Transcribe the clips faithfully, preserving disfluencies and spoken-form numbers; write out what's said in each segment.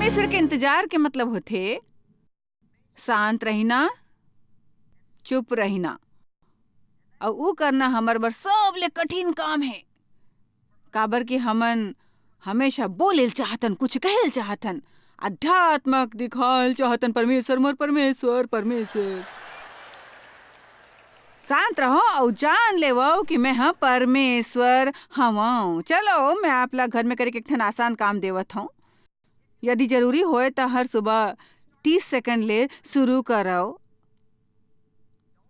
परमेश्वर के इंतजार के मतलब होथे शांत रहिना, चुप रहिना, अउ ऊ करना हमर बर सबले कठिन काम हे, काबर कि हमन हमेशा बोलेल चाहथन, कुछ कहेल चाहथन, अध्यात्मक दिखाएल चाहथन, "परमेश्वर, मोर परमेश्वर, परमेश्वर।" शांत रहो अउ जान लेवो कि मैं ह परमेश्वर हवं। चलो, मैं आप ला घर में करे के एक ठन आसान काम देवत हूँ। यदि जरूरी होय, त हर सुबह तीस सेकंड ले शुरू करव।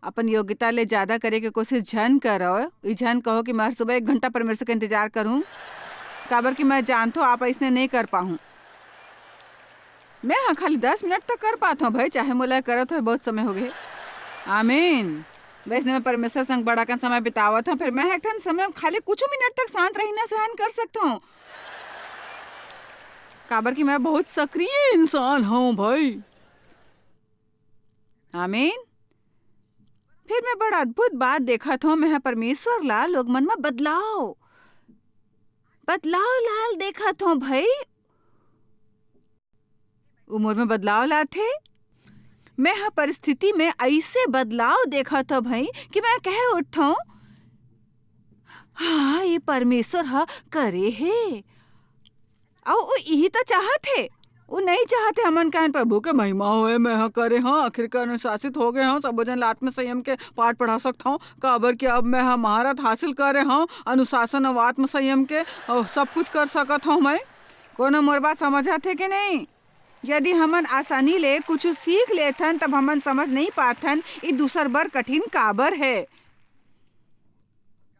अपन योग्यता ले ज्यादा करे के कोशिश झन करव। ई झन कहो कि मैं हर सुबह एक घंटा परमेश्वर के इंतजार करूं, काबर कि मैं जानथो आप अइसने नहीं कर पाहूं। मैं ह खाली दस मिनट तक कर पात हूं भाई, चाहे मोला करत होय बहुत समय हो गए। आमीन। वैसने मैं परमेश्वर संग बड़ा कन समय बितावत हूं, फिर मैं ह एक ठन समय खाली कुछ मिनट तक शांत रहिना सहन कर सकत हूं, काबर कि मैं बहुत सक्रिय इंसान हूं भाई। आमीन। फिर मैं बड़ा अद्भुत बात देखत हूं, मैं ह परमेश्वर ला लोग मन म बदलाव, बदलाव लाल देखत हूं भाई। उम्र में बदलाव लाथे। मैं ह परिस्थिति में अइसे बदलाव देखत हूं भाई कि मैं कह उठथूं, "हाँ, ये परमेश्वर ह करे हे।" अउ वो यही तो चाहत हे। वो नहीं चाहत हे हमन कहन, "प्रभु के महिमा होए, मैं ह करे हूं, आखिरकार अनुशासित हो गए हूं, सबो झन ला आत्म संयम के पाठ पढ़ा सकत हूं, काबर कि अब मैं ह महारत हासिल करे हूं, अनुशासन अउ आत्म संयम के, अउ सब कुछ कर सकत हूं मैं।" कोनो मोर बात समझत हे कि नहीं? यदि हमन आसानी ले कुछ सीख लेथन, तब हमन समझ नहीं पाथन, ई दूसर बर कठिन काबर हे।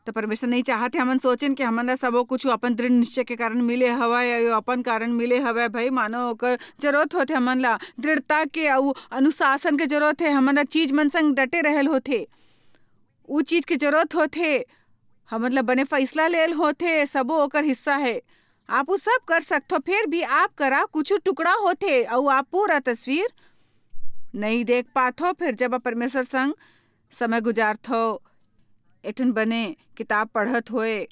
तो परमेश्वर नहीं चाहत हे हमन सोचेन कि हमन ला सबो कुछ अपन दृढ़ निश्चय के कारण मिले हवय, या यो अपन कारण मिले हवय। भाई, मानो ओकर जरूरत होथे हमन ला दृढ़ता के अउ अनुशासन के जरूरत हे। हमन ला चीज मन संग डटे रहल होथे, उ चीज के जरूरत होथे। हमन ला बने फैसला लेल होथे, सबो ओकर हिस्सा हे। आप उ सब कर सकथो, फिर भी आप करा कुछ टुकड़ा होथे अउ आप पूरा तस्वीर नहीं देख पाथो। फिर जब आप परमेश्वर संग समय गुजारथो, एक ठन बने किताब पढ़त होए,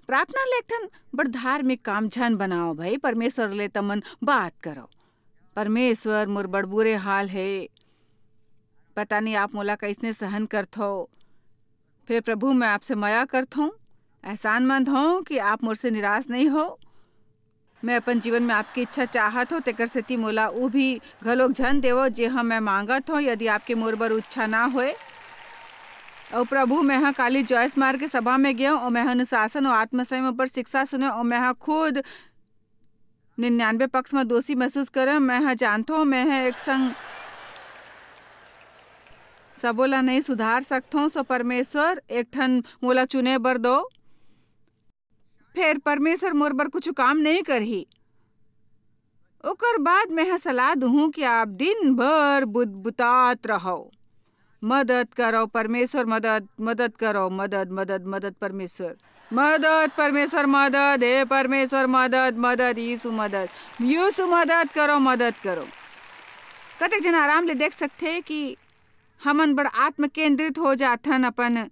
प्रार्थना ले एक ठन बड़ धार्मिक काम झन बनाओ भाई, परमेश्वर ले तमन बात करो, "परमेश्वर, मोर बड़ बुरे हाल हे, पता नहीं आप मोला कइसने सहन करथो।" फिर प्रभु, मैं आपसे मया करथों, एहसानमंद हों कि आप मोर से निराश नहीं हो। मैं अपन जीवन में आपकी इच्छा चाहत हों, तेकर सेती मोला ऊ भी घलोक झन देवो, जे ह मैं मांगत हों, यदि आपके मोर बर इच्छा ना होए। अउ प्रभु, मैं ह काली जॉयस मार्ग के सभा में गेंव, अउ मैं ह अनुशासन अउ आत्मसंयम ऊपर शिक्षा सुने, अउ मैं ह खुद निन्यानवे पक्ष में दोषी महसूस करे। मैं ह जानथों, मैं ह एक संग सबो ला नहीं सुधार सकथों, सो परमेश्वर, एक ठन मोला चुने बर दो। फेर परमेश्वर मोर बर कुछु काम नहीं करही। ओकर बाद मैं ह सलाह दुहूं कि आप दिन भर बुदबुतात रहो, "मदद करो परमेश्वर, मदद, मदद करो, मदद, मदद, मदद परमेश्वर, मदद परमेश्वर, मदद, हे परमेश्वर, मदद, मदद, यीशु मदद, यीशु मदद करो, मदद करो।" कतेक झन आराम ले देख सकथे कि हमन बड़ आत्म केंद्रित हो जाथन, अपन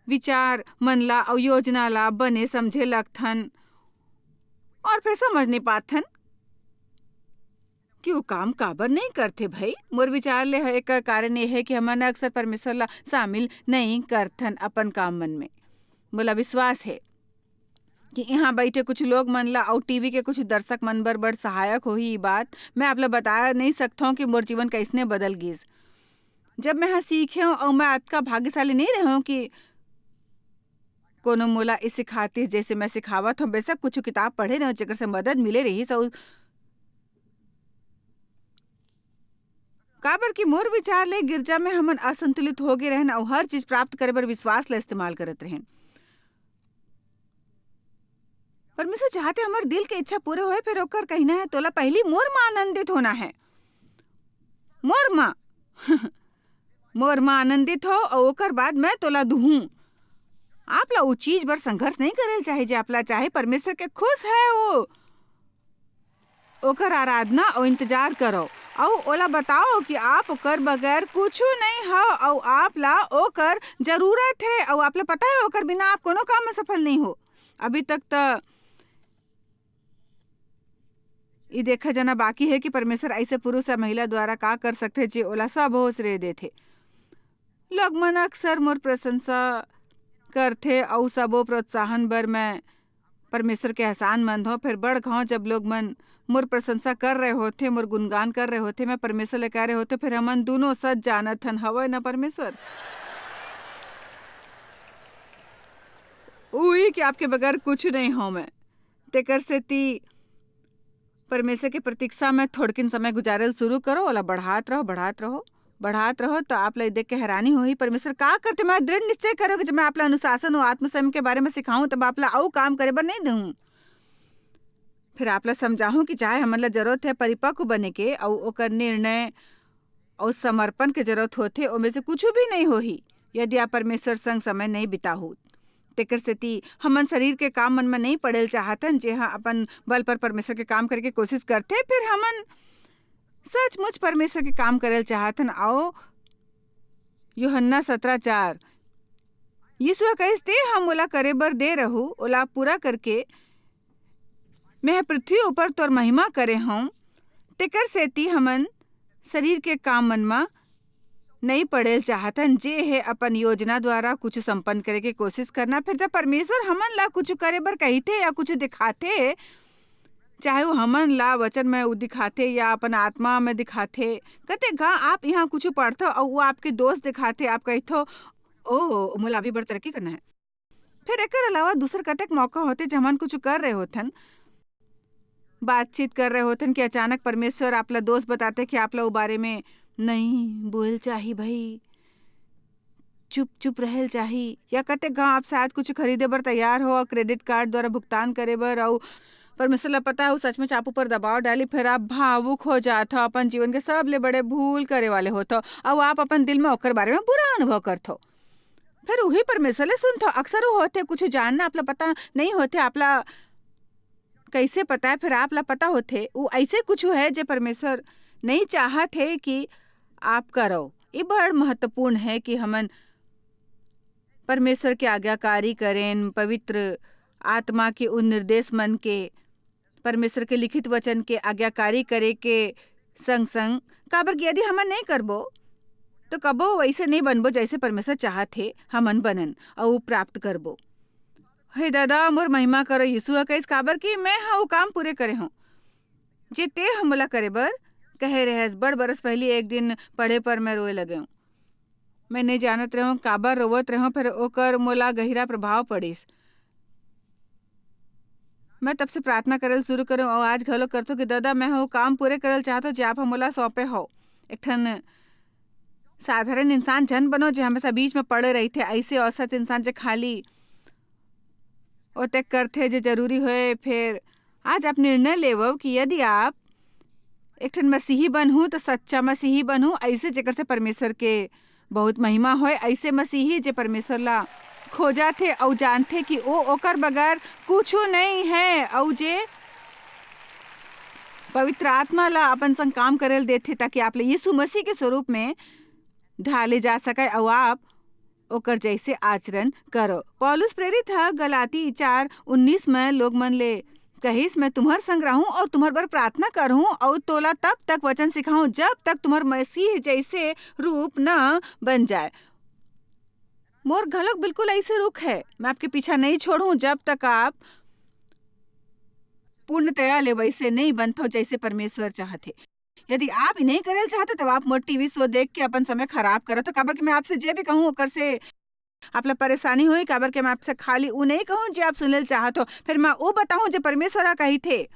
विचार मन ला अउ योजना ला बने समझे लगथन, और फिर समझ नहीं पाथन कि वो काम काबर नहीं करथे भाई। मोर विचार ले ह-, एकर कारण ये है कि हमन अक्सर परमेश्वर ला शामिल नहीं करथन अपन काम मन में। मोला विश्वास है कि यहाँ बैठे कुछ लोग मन ला अउ टीवी के कुछ दर्शक मन बर बड़ सहायक होही ये बात। मैं आप ला बता नहीं सकथौं कि मोर जीवन कैसने बदल गिस। जब मैं ह सीखे हूँ अउ मैं अतका भाग्यशाली नहीं रहे हूँ कि कोनो मोला ए सिखातिस, जैसे मैं सिखावत हूँ। बेशक कुछ किताब पढ़े रहे हूँ, जेकर से मदद मिले रहिस, अउ काबर कि मोर विचार ले गिरजा में हमन असंतुलित हो गे रहन अउ हर चीज प्राप्त करे बर विश्वास ला इस्तेमाल करत रहन। परमेश्वर चाहथे हमर दिल के इच्छा पूरे होए, फिर ओकर कहना है, "तोला पहली मोर म आनंदित होना है, मोर म।" मोर म आनंदित हो अउ ओकर बाद मैं तोला दुहूं। आप ला उ चीज बर संघर्ष नहीं करेल चाहे, जे आप ला चाहे। परमेश्वर के खुश है वो। ओकर आराधना अउ इंतजार करो अउ ओला बताओ कि आप ओकर बगैर कुछु नहीं हो अउ आप ला ओकर जरूरत है अउ आप ला पता है ओकर बिना आप कोनो काम में सफल नहीं हो। अभी तक त ये देखा जाना बाकी हे कि परमेश्वर अइसे पुरुष या महिला द्वारा का कर सकथे, जे ओला सबो श्रेय देथे। लोग मन अक्सर मोर प्रशंसा करथे अउ सबो प्रोत्साहन बर मैं परमेश्वर के एहसानमंद हों। फेर बड़ घांव जब लोग मन मोर प्रशंसा कर रहे होथे, मोर गुणगान कर रहे होथे, मैं परमेश्वर ले कह रहे होथे, "फेर हमन दूनों सच जानत हन, हवय न परमेश्वर?" उही कि आपके बगैर कुछ नहीं हों मैं। तेकर सेती परमेश्वर के प्रतीक्षा में थोड़किन समय गुजारेल शुरू करो, ओला बढ़ात रहो, बढ़ात रहो, बढ़ात रहो, तो आप ला देख के हैरानी होही। परमेश्वर का करथे, मैं दृढ़ निश्चय करो कि जब मैं आप ला अनुशासन अउ आत्मसंयम के बारे में सिखाऊं, तब आप ला अउ काम करे बर नहीं दूं। फिर आप ला समझाहूं कि चाहे हमन ला जरूरत है परिपक्व बने के, अउ ओकर निर्णय अउ समर्पण के जरूरत होथे, ओमे से कुछ भी नहीं होही, यदि आप परमेश्वर संग समय नहीं बिताहू। तेकर सेती हमन शरीर के काम मन म नहीं पड़ेल चाहतन, जेहा अपन बल पर परमेश्वर के काम करे के कोशिश करथे, फिर हमन सचमुच परमेश्वर के काम करेल चाहतन। अउ यूहन्ना सतरा चार, यीशु ह कहिस, "ते ह मोला करे बर दे रहू, ओला पूरा करके मैं ह पृथ्वी ऊपर तोर महिमा करे हंव।" तेकर सेती हमन शरीर के काम मन म नइ पड़ेल चाहतन, जे हे अपन योजना द्वारा कुछ संपन्न करे के कोशिश करना। फिर जब परमेश्वर हमन ला कुछ करे बर कहिथे या कुछ दिखाथे, चाहे वो हमन ला वचन में वो दिखाथे या अपन आत्मा में दिखाथे, कते घा आप यहाँ कुछ पढ़थो अउ वो आपके दोस्त दिखाथे, आप कहिथो, "ओ, मोला अभी बड़ तरक्की करना है।" फिर एकर अलावा दूसर कतेक मौका होथे, जब हमन कुछ कर रहे होथन, बातचीत कर रहे होथन कि अचानक परमेश्वर आप ला दोस्त बताथे कि आप ला ओ बारे में नहीं बोल चाही भाई, चुप चुप रहल चाही। या कतेक घाव आप शायद कुछ खरीदे बर तैयार हो और क्रेडिट कार्ड द्वारा भुगतान करे बर, अउ परमेश्वर ला पता है, वो सच में आप ऊपर दबाव डाली, फिर आप भावुक हो जात हो, अपन जीवन के सबले बड़े भूल करे वाले होत हो, अउ आप अपन दिल में ओकर बारे में बुरा अनुभव करत हो। फिर उही परमेश्वर ले सुनथो। अक्सर वो होथे, कुछ जानना आप ला पता नहीं होथे, आप ला कैसे पता है, फिर आप ला पता होथे, वो ऐसे कुछ है जे परमेश्वर नहीं चाहत है कि आप करो। ये बड़ महत्वपूर्ण है कि हमन परमेश्वर के आज्ञाकारी करें, पवित्र आत्मा के उन निर्देश मन के, परमेश्वर के लिखित वचन के आज्ञाकारी करे के संग-संग, काबर कि यदि हमन नहीं करबो, तो कबो वैसे नहीं बनबो जैसे परमेश्वर चाहत हे हमन बनन अउ प्राप्त करबो। "हे दादा, मोर महिमा करो," यीशु ह कहिस, "काबर कि मैं ह वो काम पूरे करे हूँ, जे ते ह मोला करे बर कहे रहेस।" बड़ बरस पहली एक दिन पढ़े पर मैं रोए लगे हूँ। मैं नहीं जानत रहूँ, काबर रोवत रहूँ, फिर ओकर मोला गहिरा प्रभाव पड़िस। मैं तब से प्रार्थना करल शुरू करूँ अउ आज घलो करथो कि दादा, मैं ह वो काम पूरे करल चाहत हूँ, जे आप ह मोला सौंपे हो। एक ठन साधारण इंसान झन बनो, जे हमेशा बीच में पड़े रहिथे, ऐसे औसत इंसान, जे खाली ओतेक करथे, जे जरूरी होए। फिर आज आप निर्णय लेवव कि यदि आप एक ठन मसीही बनहू, तो सच्चा मसीही बनहू, ऐसे जेकर से परमेश्वर के बहुत महिमा होए, ऐसे मसीही जे परमेश्वर ला खोजाथे अउ जानथे कि ओ ओकर बगैर कुछू नहीं है, अउ जे पवित्र आत्मा ला अपन संग काम करेल देथे, ताकि आप ले यीशु मसीह के स्वरूप में ढाले जा सके अउ आप ओकर जैसे आचरण करो। पौलुस प्रेरित ह गलाती चार उन्नीस में लोग मन ले कहिस, "मैं तुम्हर संग रहूं और तुम्हर बर प्रार्थना करहूं और तोला तब तक वचन सिखाऊं, जब तक तुम्हर मसीह जैसे रूप न बन जाए।" मोर घलोक बिल्कुल ऐसे रुख है, मैं आपके पीछा नहीं छोड़ूं, जब तक आप पूर्णतया ले वैसे नहीं बनथो, जैसे परमेश्वर चाहथे। यदि आप ई नहीं करल चाहत हो, तब आप मोर टीवी शो देख के अपन समय खराब करत हो, काबर कि मैं आपसे जे भी कहूँ, ओकर से आप ला परेशानी होही, काबर कि मैं आपसे खाली ऊ नहीं कहूँ जे आप सुनल चाहत हो, फिर मैं ऊ बताऊँ जे परमेश्वर ह कहिथे।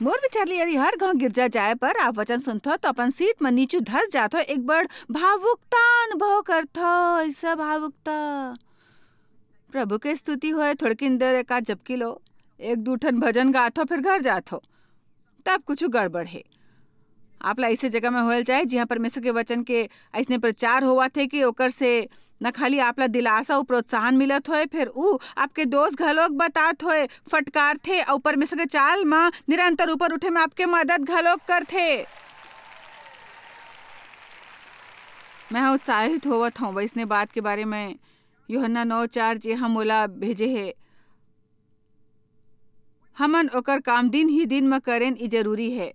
मोर विचार ले, यदि हर घाव गिरजा जाए पर आप वचन सुनथो, तो अपन सीट म नीचू धस जाथो, एक बड़ भावुकता अनुभव करथो, ऐसा भावुकता। प्रभु के स्तुति होए, थोड़किन देर एकाध झपकी लो, एक दू ठन भजन गाथो, फिर घर जाथो, तब कुछ गड़बड़ हे। आप ला ऐसे जगह में होयल चाहे, जिहाँ परमेश्वर के वचन के ऐसने प्रचार होवत हे कि ओकर से न खाली आप ला दिलासा अउ प्रोत्साहन मिलत होए, फिर ऊ आपके दोष घलोक बतात होए, फटकारथे अउ परमेश्वर के चाल म निरंतर ऊपर उठे में आपके मदद घलोक करथे। मैं ह उत्साहित होवत हौं वैसने बात के बारे में यूहन्ना नौ चार, जे ह मोला भेजे हे, हमन ओकर काम दिन ही दिन म करेन, ई जरूरी हे।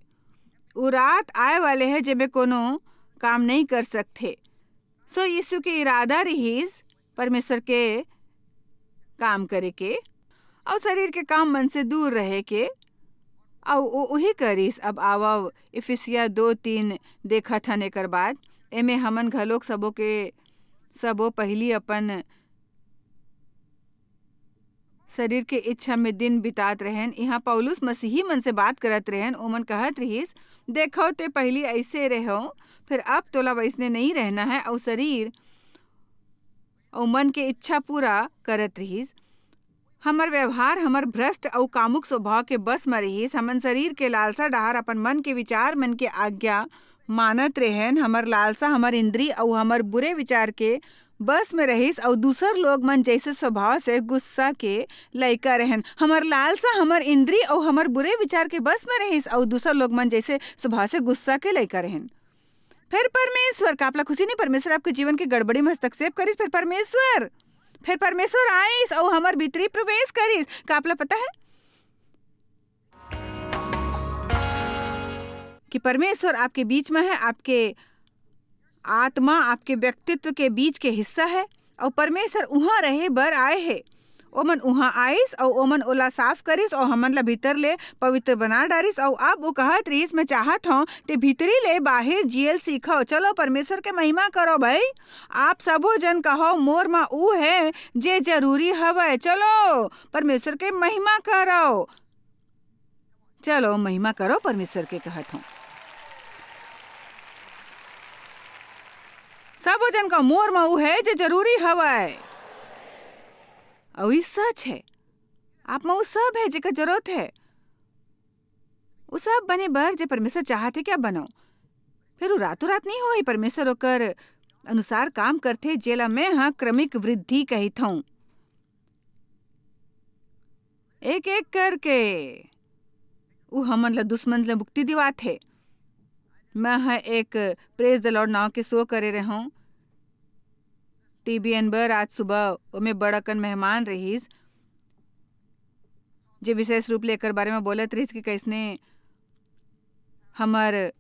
उ रात आए वाले हे, जेमे कोनो काम नइ कर सकथे। सो यीशु के इरादा रिहिस परमेश्वर के काम करे के, अउ शरीर के काम मन से दूर रहे के, अउ ओ उही करिस। अब आवव, इफिसिया दो तीन देखत हन। एकर बाद एमे हमन घलोक सबो के सबो पहिली अपन शरीर के इच्छा में दिन बितात रहेन। इहाँ पौलुस मसीही मन से बात करत रहेन। ओमन कहत रिहिस, "देखव, ते पहिली अइसे रहेव, फिर अब तोला वइसने नइ रहना हे।" अउ शरीर अउ मन के इच्छा पूरा करत रिहिस। हमर व्यवहार हमर भ्रष्ट अउ कामुक स्वभाव के बस म रिहिस। हमन शरीर के लालसा डहार अपन मन के विचार मन के आज्ञा मानत रेहेन। हमर लालसा, हमर इंद्री अउ हमर बुरे विचार के बस में रहिस अउ दूसर लोग मन जइसे स्वभाव से गुस्सा के लइका रेहेन। हमर लालसा, हमर इंद्री अउ हमर बुरे विचार के बस में रहिस अउ दूसर लोग मन जइसे स्वभाव से गुस्सा के लइका रेहेन। फिर परमेश्वर, का आपला खुशी नहीं? परमेश्वर आपके जीवन के गड़बड़ी में हस्तक्षेप करिस। फिर परमेश्वर, फिर परमेश्वर आइस अउ हमर भीतरी प्रवेश करिस। का आपला पता है कि परमेश्वर आपके बीच में है, आपके आत्मा, आपके व्यक्तित्व के बीच के हिस्सा है, अउ परमेश्वर उहाँ रहे बर आए हे। ओमन उहाँ आइस, अउ ओमन ओला साफ करिस, अउ हमन ला भीतर ले पवित्र बना डारिस। अउ अब वो कहत रिहिस, "मैं चाहत हौं, ते भीतरी ले बाहिर जियल सीखव।" चलो, परमेश्वर के महिमा करो भाई। आप सबो जन कहो, "मोर म ऊ है जे जरूरी हवय।" चलो, परमेश्वर के महिमा करो। चलो, महिमा करो परमेश्वर के, कहत हूँ। सबो जन का मोर म ऊ है जे जरूरी हवय। अउ ई सच है, आप म ऊ सब है जेकर जरूरत है। ऊ सब बने बर जे परमेश्वर चाहत है क्या बनो। फिर ऊ रातों रात नहीं होई, परमेश्वर ओकर अनुसार काम करथे, जेला मैं ह क्रमिक वृद्धि कहिथौं। एक-एक करके ऊ हमन ल दुश्मन ले मुक्ति दिवाथे। मैं ह एक Praise the Lord नाव के show करे रहूं। टीबीएन बर आज सुबह ओमे बड़ अकन मेहमान रहिस, जे विशेष रूप ले एकर बारे में बोलत रहिस कि कइसने हमर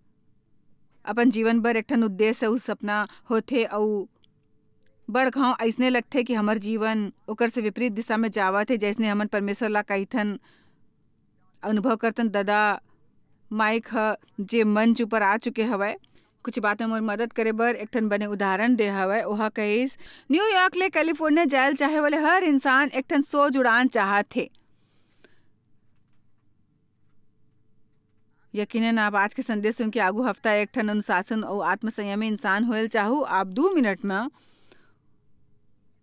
अपन जीवन बर एक ठन उद्देश्य अउ सपना होथे, अउ बड़ घांव अइसने लगथे कि हमर जीवन ओकर से विपरीत दिशा में जावत हे, जइसने हमन परमेश्वर ला कहिथन। अनुभव करथन। ददा माइक ह, जे मंच ऊपर आ चुके हवय, कुछ बात में मोर मदद करे बर एक ठन बने उदाहरण दे हवय। ओहा कहिस, "न्यूयॉर्क ले कैलिफोर्निया जायल चाहे वाले हर इंसान एक ठन सोच उड़ान चाहत हे।" यकीनन आप आज के संदेश सुन के आगू हफ्ता एक ठन अनुशासन अउ आत्मसंयमी इंसान होयल चाहू। आप दू मिनट में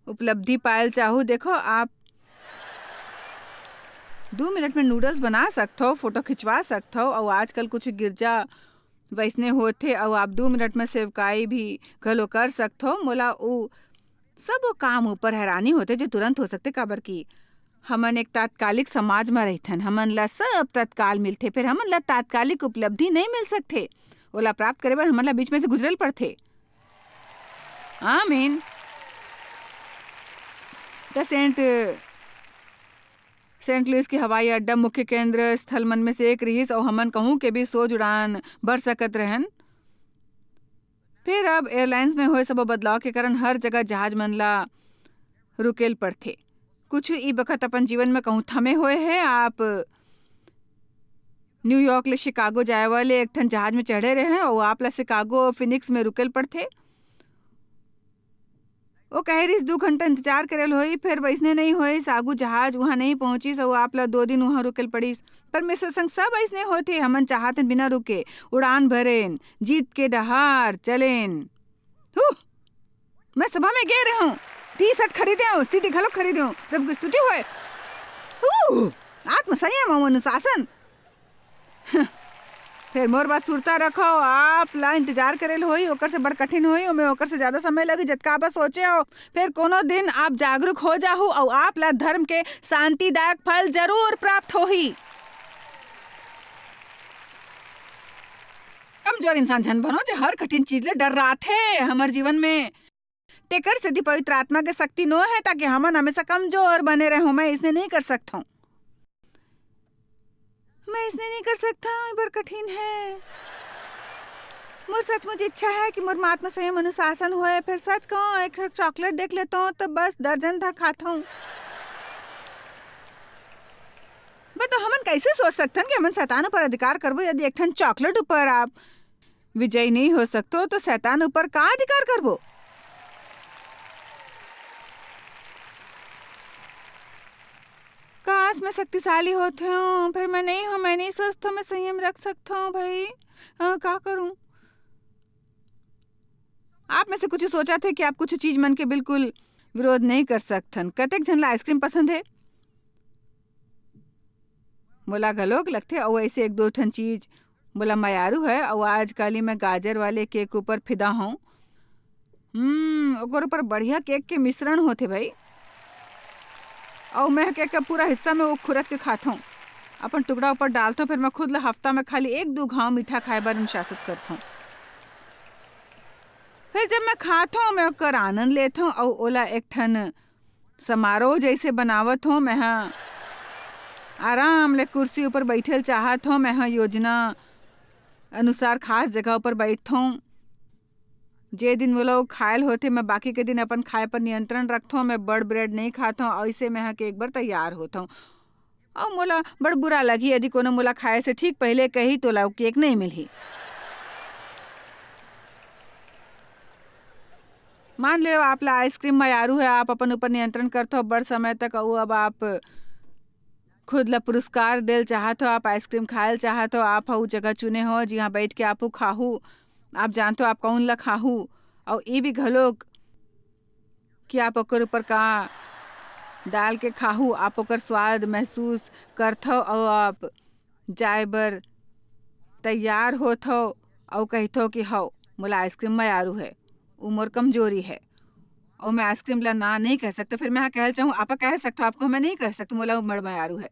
उपलब्धि पायल चाहू। देखो, आप दू मिनट में नूडल्स बना सकथो, फोटो खिंचवा सकथो, अउ आजकल कुछ गिरजा वैसने होथे, अउ आप दू मिनट में सेवकाई भी घलो कर सकथो। मोला उ सब वो काम ऊपर हैरानी होथे जो तुरंत हो सकथे, काबर कि हमन एक तात्कालिक समाज म रहिथन, हमन ला सब तत्काल मिलथे, फेर हमन ला तात्कालिक उपलब्धि नइ मिल सकथे। ओला प्राप्त करे बर हमन ला बीच में से गुजरल पड़थे। आमीन। त सेंट, सेंट लुइस के हवाई अड्डा मुख्य केंद्र स्थल मन में से एक रिहिस, अउ हमन कहूं के भी सोझ उड़ान भर सकत रहन। फेर अब एयरलाइंस में होए सबो बदलाव के कारण हर जगह जहाज मन ला रुकेल पड़थे। कुछ ई बखत अपन जीवन में कहूं थमे होए हे, आप न्यूयॉर्क ले शिकागो जाए वाले एक ठन जहाज में चढ़े रहे अउ आप ला शिकागो फिनिक्स में रुकेल पड़थे। ओ कहे रिस, "दू घंटा इंतजार करेल होई, फेर वैसने नइ होइस, आगू जहाज उहाँ नइ पहुंचिस अउ आप ला दो दिन उहाँ रुकेल पड़िस।" परमेश्वर संग सब अइसने होथे, हमन चाहत हन बिना रुके उड़ान भरेन, जीत के डहार चलेन। हू, मैं सभा में गे रहूं, टी शर्ट खरीदे हूं, सीडी घलो खरीदे हूं। प्रभु की स्तुति होए। हू, आत्मसंयम अउ अनुशासन। फेर मोर बात सुरता रखो, आप ला इंतजार करेल होई, ओकर से बड़ कठिन होई, ओमे ओकर से ज्यादा समय लगी, जतका आप सोचे हो। फेर कोनो दिन आप जागरूक हो जाहू अउ आप ला धर्म के शांतिदायक फल जरूर प्राप्त होही। कमजोर इंसान झन बनो, जे हर कठिन चीज ले डर्राथे हमर जीवन में। तेकर सेती पवित्र आत्मा के शक्ति नो हे, ताकि हमन हमेशा कमजोर बने रहूं। मैं इसने नहीं कर सकता हूँ। मैं इसने नहीं कर सकता हूँ, ये बड़ कठिन है। मोर सचमुच इच्छा है कि मोर म आत्म संयम अनुशासन होए। फिर सच कहूँ, एक ठो चॉकलेट देख लेता हूँ तो बस दर्जन धर खाता हूँ। बता, हमन कैसे सोच सकथन कि हमन शैतान ऊपर अधिकार करबो, यदि एक ठन चॉकलेट ऊपर आप विजयी नहीं हो सकतो, तो शैतान ऊपर का अधिकार करबो? काश मैं शक्तिशाली होत हूँ, फिर मैं नहीं हूँ, मैं नहीं सोचता हूँ मैं संयम रख सकता हूँ भाई। अ, का करूँ? आप में से कुछ सोचथे कि आप कुछ चीज मन के बिल्कुल विरोध नहीं कर सकथन। कतेक झन ला आइसक्रीम पसंद है? मोला घलोक लगथे, अउ ऐसे एक दो ठन चीज मोला मयारू है, अउ आजकाल ही मैं गाजर वाले केक ऊपर फिदा हूँ। हम्म, ओकर ऊपर बढ़िया केक के मिश्रण होथे भाई। अउ मैं केक के पूरा हिस्सा में वो खुरच के खाथों, अपन टुकड़ा ऊपर डालथों, फिर मैं खुद ला हफ्ता में खाली एक दो घाव मीठा खाए बर अनुशासित करथों। फिर जब मैं खाथों, मैं ओकर आनंद लेथों अउ ओला एक ठन समारोह जैसे बनावत हों। मैं ह आराम ले कुर्सी ऊपर बैठे ल चाहत हों। मैं ह योजना अनुसार खास जगह ऊपर बैठथों। जे दिन मोला वो खायल होथे, मैं बाकी के दिन अपन खाए पर नियंत्रण रखथों। मैं बड़ ब्रेड नहीं खाथों, ऐसे मैं ह केक बर तैयार होथों। अउ मोला बड़ बुरा लगही यदि कोनो मोला खाए से ठीक पहले कही, तोला वो केक नहीं मिलही। मान लेव, आप ला आइसक्रीम मयारू है, आप अपन ऊपर नियंत्रण करथव बड़ समय तक, अउ अब आप खुद ला पुरस्कार देल चाहत हो, आप आइसक्रीम खायल चाहत हो, आप ह उ जगह चुने हो जिहाँ बैठ के आप उ खाहू, आप जानत हो आप कौन ला खाहू, अउ ये भी घलोक कि आप ओकर ऊपर का डाल के खाहू, आप ओकर स्वाद महसूस करथव अउ आप जाए बर तैयार होथव अउ कहिथव कि हव, मोला आइसक्रीम मयारू है, उ मोर कमजोरी है, अउ मैं आइसक्रीम ला ना नहीं कह सकता। फिर मैं ह कहल चाहूँ, आप कह सकथव, आपको मैं नहीं कह सकता, मोला उ बड़ मयारू है।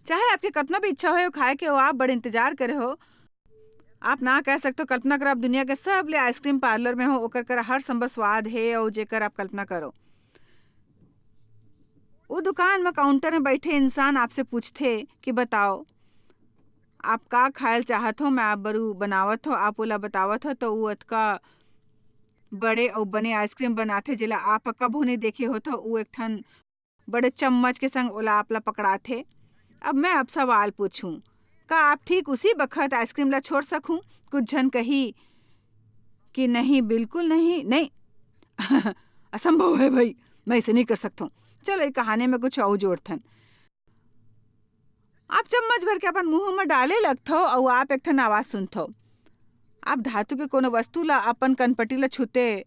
चाहे आपके कतनो भी इच्छा होए खाए के, वो आप बड़ इंतजार करे हो, आप ना कह सकते हो। कल्पना करो, आप दुनिया के सबले आइसक्रीम पार्लर में हो, ओकर करा हर संभव स्वाद हे, और जेकर आप कल्पना करो। वो दुकान में काउंटर में बैठे इंसान आपसे पूछथे कि बताओ, आप का खायल चाहत हो, मैं आप बरू बनावत हो, आप ओला बतावत हो, तो वो अतका बड़े अउ बने आइसक्रीम बनाथे, जेला आप कभू नहीं देखे हो, तो वो एक ठन बड़े चम्मच के संग ओला आप ला पकड़ाथे। अब मैं अब सवाल पूछूं, का आप ठीक उसी बखत आइसक्रीम ला छोड़ सकूं? कुछ झन कही कि नहीं, बिल्कुल नहीं, नहीं। असंभव है भाई, मैं इसे नहीं कर सकता हूँ। चलो, ये कहानी में कुछ और जोड़थन। आप चम्मच भर के अपन मुंह में डाले लगथो अउ आप एक ठन आवाज सुनथो। आप धातु के कोनो वस्तु ला अपन कनपटी ला छूते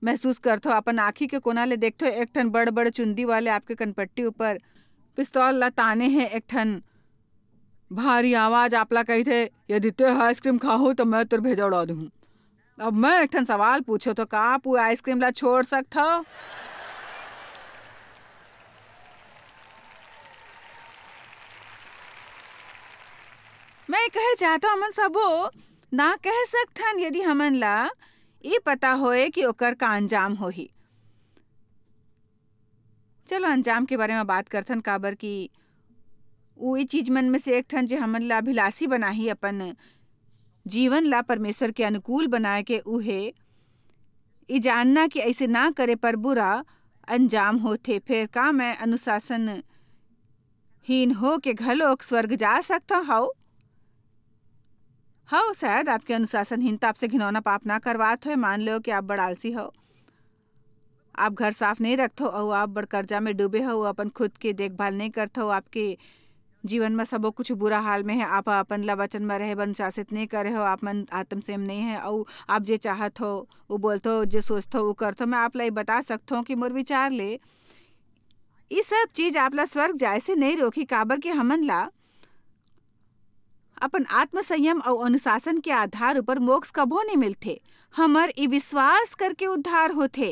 महसूस करथो, अपन आँखी के कोना ले देखथो, एक ठन बड़-बड़ चुंदी वाले आपके कनपट्टी ऊपर पिस्तौल ला ताने हे। एक ठन भारी आवाज आपला कहिथे, "यदि ते ह आइसक्रीम खाहू, त मैं तोर भेजा उड़ा दूहूं।" अब मैं एक ठन सवाल पूछो, तो का आप वो आइसक्रीम ला छोड़ सकथो? मैं कहे चाहता हूँ, हमन सबो ना कह सकथन, यदि हमन ला ई पता होए कि ओकर का अंजाम होही। चलो, अंजाम के बारे में बात करथन, काबर कि उ ई चीज मन में से एक ठन, जे हमन ला अभिलाषी बनाही, अपन जीवन ला परमेश्वर के अनुकूल बनाए के, उहे ई जानना कि ऐसे ना करे पर बुरा अंजाम होथे। फेर का मैं अनुशासन हीन हो के घलोक स्वर्ग जा सकता हव? हव, शायद आपके अनुशासनहीनता आपसे घिनौना पाप ना करवात होय। मान लो कि आप बड़ आलसी हव, आप घर साफ नहीं रखथो अउ आप बड़ कर्जा में डूबे हव, अपन खुद के देखभाल नहीं करथो, आपके जीवन में सबो कुछ बुरा हाल में है, आप अपन ला वचन में रहे बर अनुशासित नहीं करे हो, आप मन आत्म संयम नहीं है, अउ आप जे चाहत हो, वो बोलथो, जे सोचथो, वो करथो। मैं आप ला ये बता सकथो कि मोर विचार ले, ई सब चीज आप ला स्वर्ग जाए से नहीं रोकी, काबर के हमन ला अपन आत्म संयम अउ अनुशासन के आधार ऊपर मोक्ष कभो नहीं मिलथे। हमर ई विश्वास करके उद्धार होथे।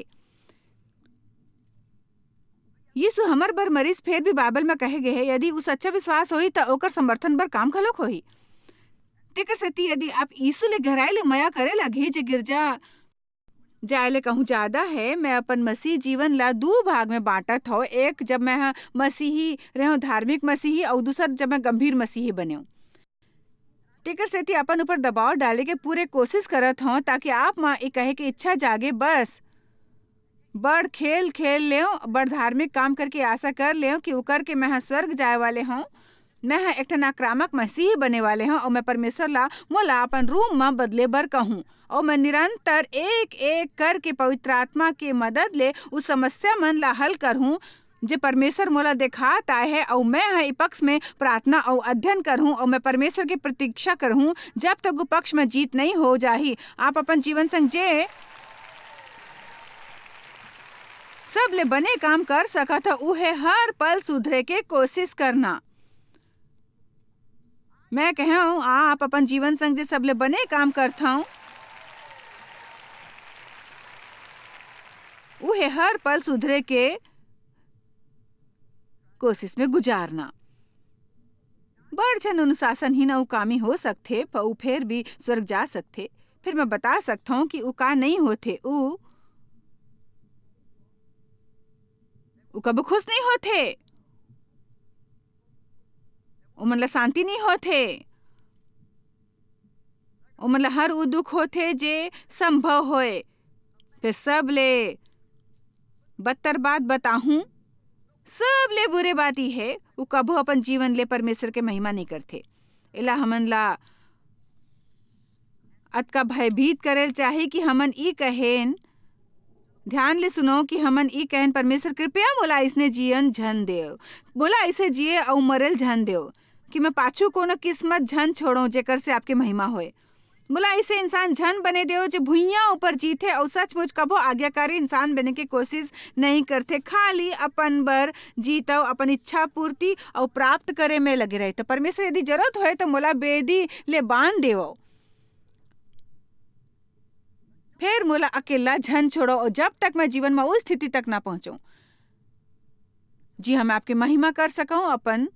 यीशु हमर बर मरिस, फेर भी बाइबल में कहे गए हे, यदि उ सच्चा विश्वास होही, त ओकर समर्थन बर काम घलोक होही। तेकर सेती यदि आप यीशु ले गहराई ले मया करे लगे, जे गिरजा जाय ले कहूँ ज्यादा हे, मैं अपन मसीह जीवन ला दू भाग में बांटत हौं। एक, जब मैं ह मसीही रहेंव, धार्मिक मसीही, अउ दूसर, जब मैं गंभीर मसीही बनेंव। तेकर सेती अपन ऊपर दबाव डाले के पूरे कोशिश करत हौं, ताकि आप म ए कहे के इच्छा जागे, बस, बड़ खेल खेल लेंव, बड़ धार्मिक काम करके आशा कर लेंव कि उकर के मैं ह स्वर्ग जाय वाले हौं। मैं ह एक ठन आक्रामक मसीही बने वाले हौं, अउ मैं परमेश्वर ला मोला अपन रूप म बदले बर कहूं, अउ मैं निरंतर एक एक करके पवित्र आत्मा के मदद ले उस समस्या मन ला हल करहूं, जे परमेश्वर मोला देखात आय हे, अउ मैं ह ए पक्ष में प्रार्थना अउ अध्ययन करहूं, अउ मैं परमेश्वर के प्रतीक्षा करहूं, जब तक वो पक्ष में जीत नहीं हो जाही। आप अपन जीवन संग जे सबले बने काम कर सकत ह, उहे हर पल सुधरे के कोशिश करना। मैं कहूं, आप अपन जीवन संग जे सबले बने काम करथव, उहे हर पल सुधरे के कोशिश में गुजारना। बड़ झन अनुशासनहीन अउ कामी हो सकथे, पर ऊ फेर भी स्वर्ग जा सकथे। फिर मैं बता सकथौं कि ऊ का नहीं होथे। ऊ, ऊ कभू खुश नहीं होथे। ओमन ला शांति नहीं होथे। ओमन ला हर ऊ दुख होथे जे संभव होए। फिर सबले बदतर बात बताहूं, सबले बुरे बात ई हे, ऊ कभू अपन जीवन ले परमेश्वर के महिमा नहीं करथे। एला हमन ला अतका भयभीत करे ल चाही कि हमन ई कहेन, ध्यान ले सुनो, कि हमन ई कहेन, "परमेश्वर, कृपया मोला अइसने जीवन झन देव, मोला अइसे जिए अउ मरे ल झन देव, कि मैं पाछू कोनो किस्मत झन छोड़ों, जेकर से आपके महिमा होए। मोला अइसे इंसान झन बने देव, जे भुइयां ऊपर जीथे अउ सचमुच कभू आज्ञाकारी इंसान बने के कोशिश नहीं करथे, खाली अपन बर जीतव, अपन इच्छा पूर्ति अउ प्राप्त करे में लगे रहे। तो परमेश्वर, यदि जरूरत होए, तो मोला बेदी ले बांध देवव।" फेर मोला अकेला झन छोड़ो, अउ जब तक मैं जीवन म उस स्थिति तक ना पहुंचूं, जी हाँ, मैं आपके महिमा कर सकूं, अपन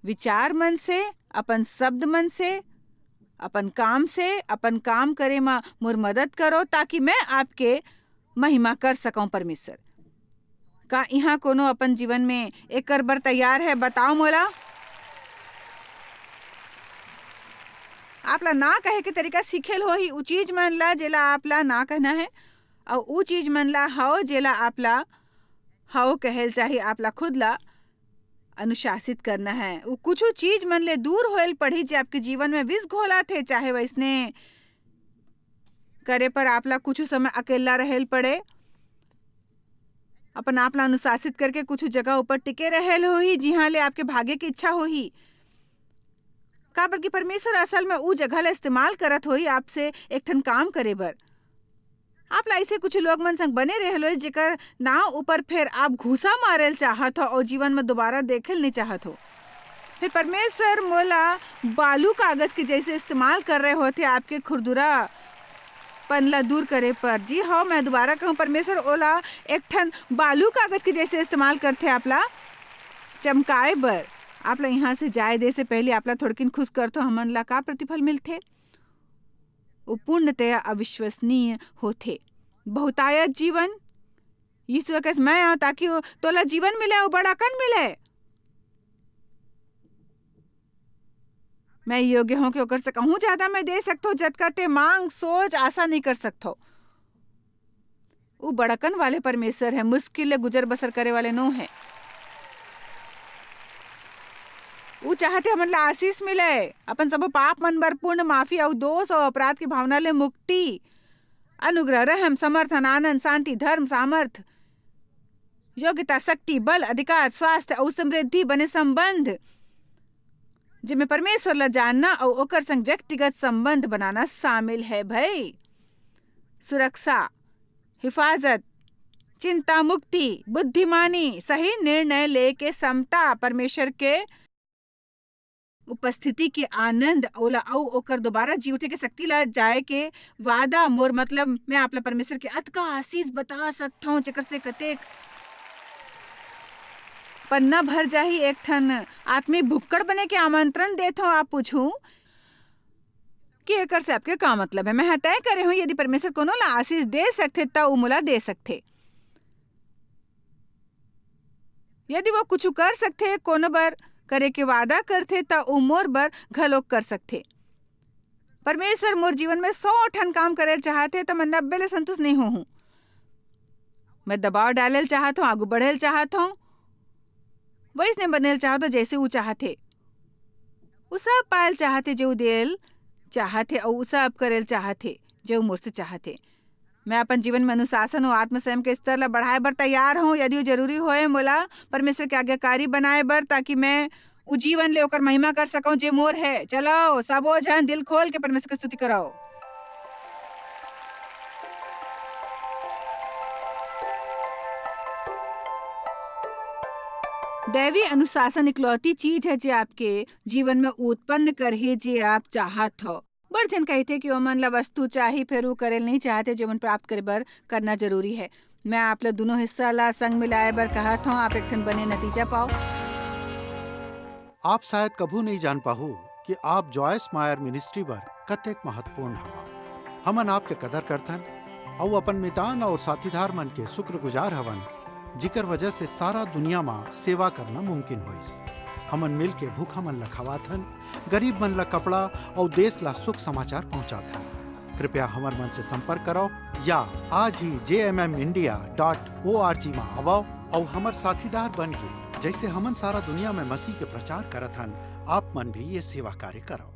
विचार मन से, अपन शब्द मन से, अपन काम से, अपन काम करे म मोर मदद करो, ताकि मैं आपके महिमा कर सकूं, परमेश्वर। का इहाँ कोनो अपन जीवन में एकर बर तैयार है? बताओ मोला। आप ला ना कहे के तरीका सीखेल होही, उ चीज मन ला जेला आप ला ना कहना है, अउ उ चीज मन ला हव जेला आप ला हव कहेल चाही। आप ला खुद ला अनुशासित करना है। उ कुछु चीज मन ले दूर होएल पड़ही जे आपके जीवन में विष घोलत हे, चाहे वैसने करे पर आप ला कुछु समय अकेला रहेल पड़े। अपन आप ला अनुशासित करके कुछु जगह ऊपर टिके रहेल होही, जिहाँ ले आपके भागे के इच्छा होही। काबर कि परमेश्वर असल में उ जगह ला इस्तेमाल करत होही आपसे एक ठन काम करे बर। आप ला ऐसे कुछ लोग मन संग बने रहेल होही, जेकर नाव ऊपर फेर आप घूसा मारेल चाहत हो अउ जीवन में दोबारा देखेल नहीं चाहत हो। फिर परमेश्वर मोला बालू कागज के जैसे इस्तेमाल कर रहे होथे आपके खुरदुरा पन ला दूर करे पर। जी हाँ, मैं दोबारा कहूँ, परमेश्वर ओला एक ठन बालू कागज के जैसे इस्तेमाल करथे आप ला चमकाए बर। आप ला यहाँ से जाए दे से पहले आप ला थोड़किन खुश करथो, हमन ला का प्रतिफल मिलथे? वो पूर्णतया अविश्वसनीय होथे। बहुतायत जीवन, यीशु कहिस, "मैं आऊँ ताकि वो तोला जीवन मिले, वो बड़ाकन मिले।" मैं योग्य हूँ कि ओकर से कहूँ ज्यादा मैं दे सकथो, जतका ते मांग, सोच, आशा नहीं कर सकथो। उ बड़कन वाले परमेश्वर है, मुश्किल ले गुजर बसर करे वाले नो है। उ चाहथे हमन ला आशीष मिले, अपन सबो पाप मन बर पूर्ण माफी अउ दोष अउ अपराध की भावना ले मुक्ति, अनुग्रह, रहम, समर्थन, आनंद, शांति, धर्म, सामर्थ, योग्यता, शक्ति, बल, अधिकार, स्वास्थ्य अउ समृद्धि, बने संबंध, जेमे परमेश्वर ला जानना अउ ओकर संग व्यक्तिगत संबंध बनाना शामिल है भई। सुरक्षा, हिफाजत, चिंता मुक्ति, बुद्धिमानी, सही निर्णय लेके समता, परमेश्वर के उपस्थिति के आनंद, ओला अउ ओकर दोबारा जी उठे के शक्ति ला जाए के वादा, मोर मतलब, मैं आप ला परमेश्वर के अतका आशीष बता सकथौं, जेकर से कतेक पन्ना भर जाही। एक ठन आत्मिक भुक्कड़ बने के आमंत्रण देथौं। आप पूछू, कि एकर से आपके का मतलब है। मैं ह तय करे हूँ, यदि परमेश्वर कोनो ला आशीष दे सकथे, त ऊ मोला दे सकथे। यदि वो कुछु कर सकथे, कोनो बर करे के वादा करथे, त ऊ मोर बर घलोक कर सकथे। परमेश्वर मोर जीवन में सौ ठन काम करे ल चाहथे, त मैं नब्बे ले संतुष्ट नहीं होहूँ। मैं दबाव डाले ल चाहत हूँ, आगू बढ़े ल चाहत हूँ, वैसने बने ल चाहत हूँ, जैसे ऊ चाहथे। ऊ सब पाए ल चाहथे, जे ऊ दे ल चाहथे, अऊ ऊ सब करे ल चाहथे, जे ऊ मोर से चाहथे। मैं अपन जीवन में अनुशासन अऊ आत्मसंयम के स्तर ला बढ़ाए बर तैयार हूँ। यदि वो जरूरी होए मोला परमेश्वर के आज्ञाकारी बनाए बर, ताकि मैं उ जीवन ले ओकर महिमा कर सकूं, जे मोर है। चलो, सबो झन दिल खोल के परमेश्वर के स्तुति करो। दैवी अनुशासन इकलौती चीज है, जे आपके जीवन में उत्पन्न करही, जे आप चाहत हो। बड़ झन कहिथे कि ओमन ला वस्तु चाही, फेर ऊ करे ल नइ चाहथे, जेमन प्राप्त करे बर करना जरूरी है। मैं आप ला दुनों हिस्सा ला संग मिलाए बर कहत हौं, आप एक ठन बने नतीजा पाओ। आप शायद कभू नइ जान पाहू कि आप जॉयस मायर मिनिस्ट्री बर कतेक महत्वपूर्ण हवा। हमन आपके कदर करथन अउ अपन मितान अउ साथीदार मन के शुक्रगुजार हवन, जिकर वजह से सारा दुनिया म सेवा करना मुमकिन होइस। हमन मिल के भूखा मन ला खवाथन, गरीब मन ला कपड़ा अउ देश ला सुख समाचार पहुंचाथन। कृपया हमर मन से संपर्क करव या आज ही J M M India dot O R G म आवव अउ हमर साथीदार बन के, जैसे हमन सारा दुनिया में मसीह के प्रचार करत हन, आप मन भी ये सेवा कार्य करव।